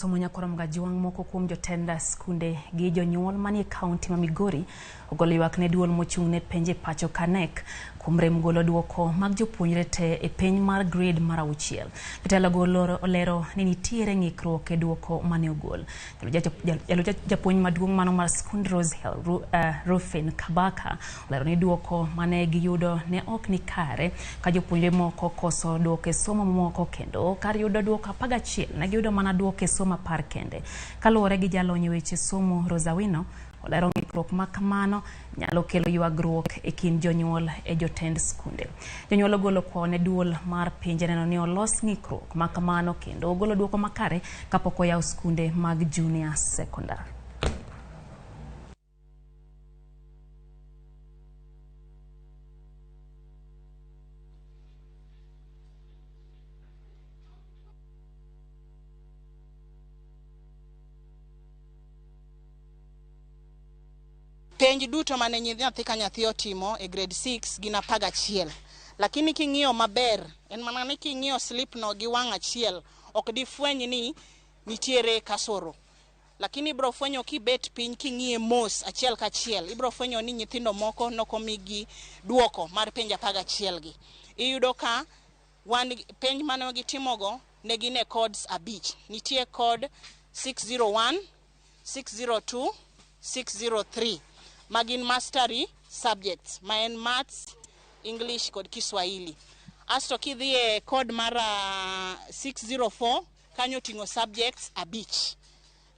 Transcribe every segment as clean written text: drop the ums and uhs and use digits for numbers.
Somo nyakwar Mgajwang' moko kuom jotend skunde gi jonyuol manie kaunti ma Migori ogolo ywak ne duol mochung' ne penj e pacho ka KNEC kuom rem golo duoko mag jopuonjre te e penj mar grade mar auchiel. Jotelo go olero ni nitiere ng'ikruok e duoko mane ogol. Jalup japuonj maduong' mano mar skund Rose Hill, Rufin Kabaka, olero ni duoko mane giyudo ne ok ni kare ka jopuonjre moko koso duoko e somo moko kendo kar yudo duoko 11 ne giyudo mana duoko e somo 10 kende. Kaluwore gi jalony e weche somo Rosa Wino, olero ng'ikruok ma kamano nyalo kelo ywagruok e kind jonyuol e jotend skunde. Jonyuol ogolo kwayo ne duol mar pinje neno ni olos ng'ikruok ma kamano kendo ogolo duoko makare kapok oyaw skunde mag junior secondary. Penj duto mane nyathi ka nyathi otimo e grade 6 gin 11. Lakini king'iyo maber, en mana ni king'iyo slip no gi wang' achiel, ok difweny ni nitiere kasoro. Lakini ibro fwenyo kibet piny king'iye mos achiel kachiel, ibro fwenyo ni nyithindo moko nokomigi duoko mar penj 11 gi. Iyudo ka wan penj mane gitimogo ne gin e codes 5. Nitie code 601, 602, 603 ma gin mastery subjects ma en maths, English kod Kiswahili. Asto kidhi e code mar 604 kanyo oting'o subjects 5.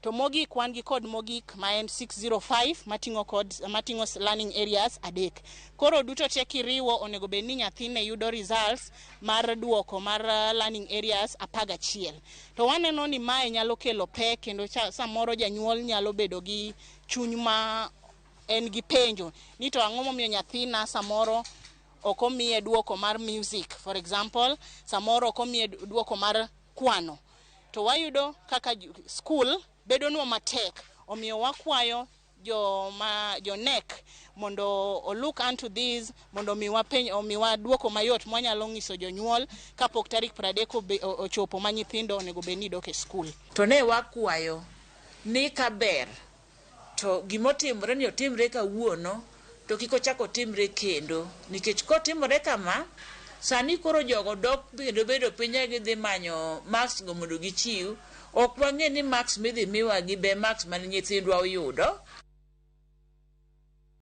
To mogik wan gi code mogik ma en 605 mating'o codes, mating'o learning areas 3. Koro duto te kiriwo onego bed ni nyathine yudo results mar duoko mar learning areas 11. To waneno ni mae nyalo kelo pek kendo samoro janyuol nyalo bedo gi chuny ma en gi penjo ni to ang'o momiyo nyathina samoro ok omiye duoko mar music, for example, samoro ok omiye duoko mar kwano. To wayudo kaka school bedonwa matek, omiyo wakwayo jo KNEC mondo o look unto this mondo omiwa penj, omiwa duoko mayot mwanyalo nyiso jonyuol kapok tarik 30 ochopo ma nyithindo onego bed ni dok e school. To ne wakwayo ni kaber to gimotimore ni otimre kawuono to kik ochak otimre kendo, nikech kotimore kama sani koro jogo dok kendo bedo piny gidhi manyo marks go mondo gichiw. Ok wang'e ni marks midhi miwa gi be marks mane nyithindwa oyudo.